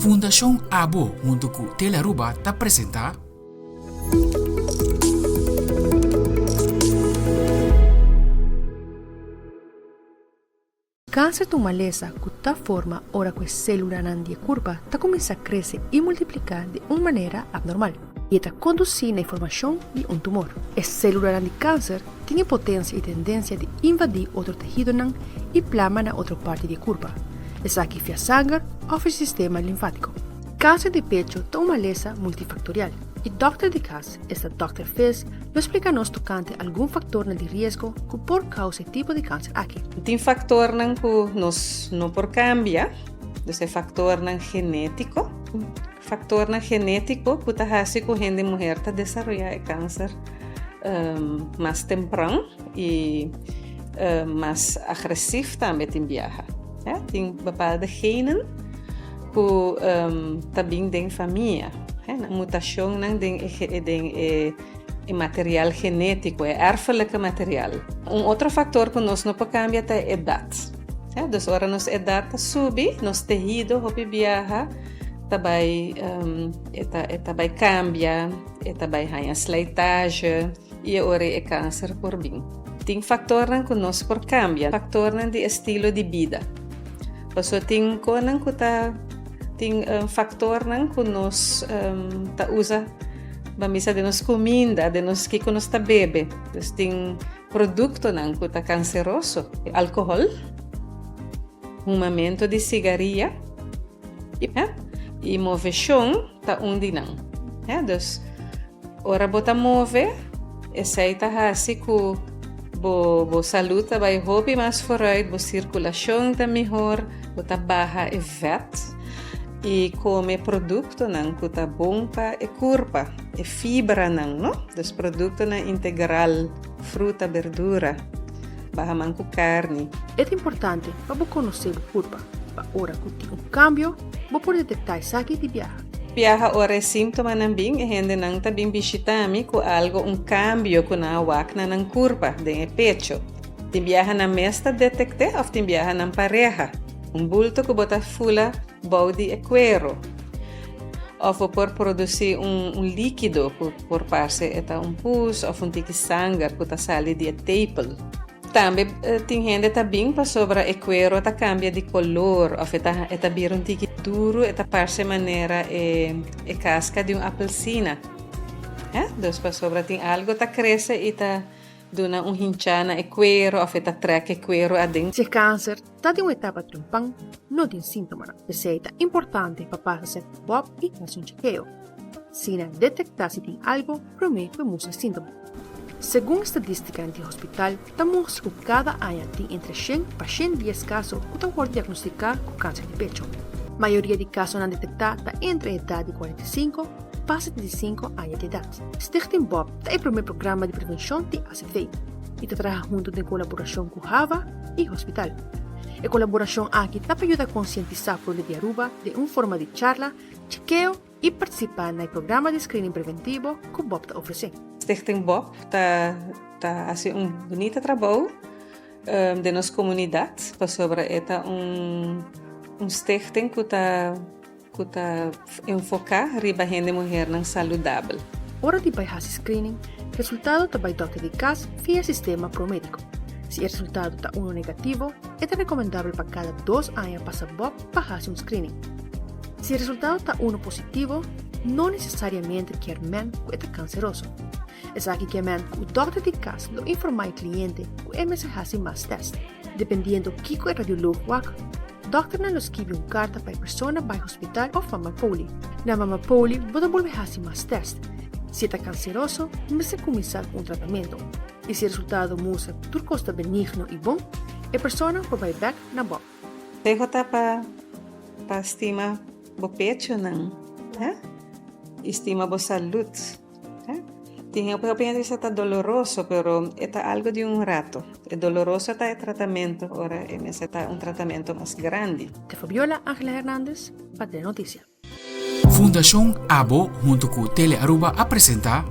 Fundashon Abo hunto ku Telearuba ta presenta. Kanser ta un malesa ku ta forma ora ku e sélulanan di e kurpa ta kuminsá krese i multipliká di un manera abnormal, i e ta kondusí na e formashon di un tumor. E sélulanan di kanser tin e potensia i tendensia di invadí otro tehidonan i plama na otro parti di e kurpa, esaki via sanger òf e sistema linfátiko. Kanser di pecho ta un malesa multifaktorial i dòkter di kas, esta dòkter Vis, lo splika nos tokante algun faktornan di riesgo ku por kousa e tipo di kanser aki. Tin faktornan ku nos no por kambia, dus e faktornan genétiko. Faktornan genétiko ku ta hasi ku hende muher ta desaroyá e kanser mas tempran i mas agresif tambe tin biaha. Tin bepaalde genen ku ta bin den famia, mutashonnan den e material genétiko, e erfelijke material. Un otro faktor ku nos no por kambia ta e edat. Dus ora nos edat ta subi, nos tehido hopi biaha ta bai e ta e ta bai kambia, e ta bai haña slijtage i e ora ei e kanser por bin. Tin faktornan ku nos por kambia, faktornan di estilo di bida. Pasobra tin konan ku ta tin faktornan ku nos ta usa ban bisa den nos kuminda, den nos kiko nos ta bebe. Dus tin produktonan ku ta kanseroso, alkohòl, humamentu di sigaria. I moveshon ta un di nan. Dus, ora bo ta move, esei ta hasi ku bo bo salú ta bai hopi mas foruit, bo sirkulashon ta mihor, bo ta baha e vèt i kome produktonan ku ta bon pa e kurpa, e fibranan, no? Dus produktonan integral, fruta, berdura, baha man ku karni. E ta importante pa bo konosé bo kurpa. Pa ora ku tin un kambio, bo por detektá esaki di biaha. Biaha ora e síntomanan bin, e hendenan ta bin bishitá mi ku algo un kambio ku nan a wak na nan kurpa, den e pecho. Tin biaha nan mes ta detekt'é òf tin biaha nan pareha. Un bulto ku bo ta fula bou di e kuero. Òf bo por produsí un un líkido ku por parse e ta un pus òf un tiki sanger ku ta sali di e tepel. Tambe tin hende ta bin pasobra e cuero ta cambia di color of e ta e ta bira un tiki duro, e ta parce manera e e casca di un apelsina. He, dus pasobra tin algo ta crece y ta duna un hincha na e cuero of e ta trek e cuero aden. Si e cancer ta den un etapa trempan, no tin síntomanan. P'esei ta importante pa pasa serka Bob y haci un chekeo. Asina detektá si tin algo promé ku e mustra síntoma. Segun estadístikanan di hospital ta mustra ku kada aña tin entre shen pa 110 kaso ku ta wòrdu diagnostiká ku kanser di pecho. Mayoria di kasonan detektá ta entre e edat di 45 pa 75 aña di edat. Stichting Bob ta e promé programa di prevenshon di azv i ta traha huntu den kolaborashon ku hava i hospital. E kolaborashon aki ta pa yuda konsientisá pueblo di Aruba den un forma di charla, Chekeo i partisipá na e programa di screening preventivo ku Bob ta ofresé. Stichting Bob ta ta hasi un bunita trabou den nos komunidat pasobra e ta un un stichting ku ta ku ta enfoká riba hende muhernan saludabel. Ora di bai hasi screening, resultado ta bai dòkter di kas via sistema Promedico. Si e resultado ta unu negativo, e ta rekomendabel pa kada dos aña pasa Bob pa hasi un screening. Si e resultado ta uno positivo, no nesesariamente kier men ku e ta kanseroso. Esaki kier men ku dòkter di kas lo informá e kliente ku e mester hasi mas tèst. Dependiendo kiko e radiolog wak, dòkternan lo skibi un karta pa e persona bai hospital òf mama poli. Na mama poli bo ta bolbe hasi mas tèst. Si e ta kanseroso, mester kuminsá ku un tratamentu. I si e resultado mustra ku tur kos ta benigno i bon, e persona por bai bèk na bòb. Dejo ta pa pa stima bo pechonan he y stima bo salud he. Tin hopi hopi hende bisa ta doloroso pero e ta algo di un rato. E doloroso ta e tratamento ora e mester ta un tratamento mas grandi. De Fabiola Angela Hernandez pa Telenoticia. Fundacion Abo hunto cu Tele Aruba a presenta.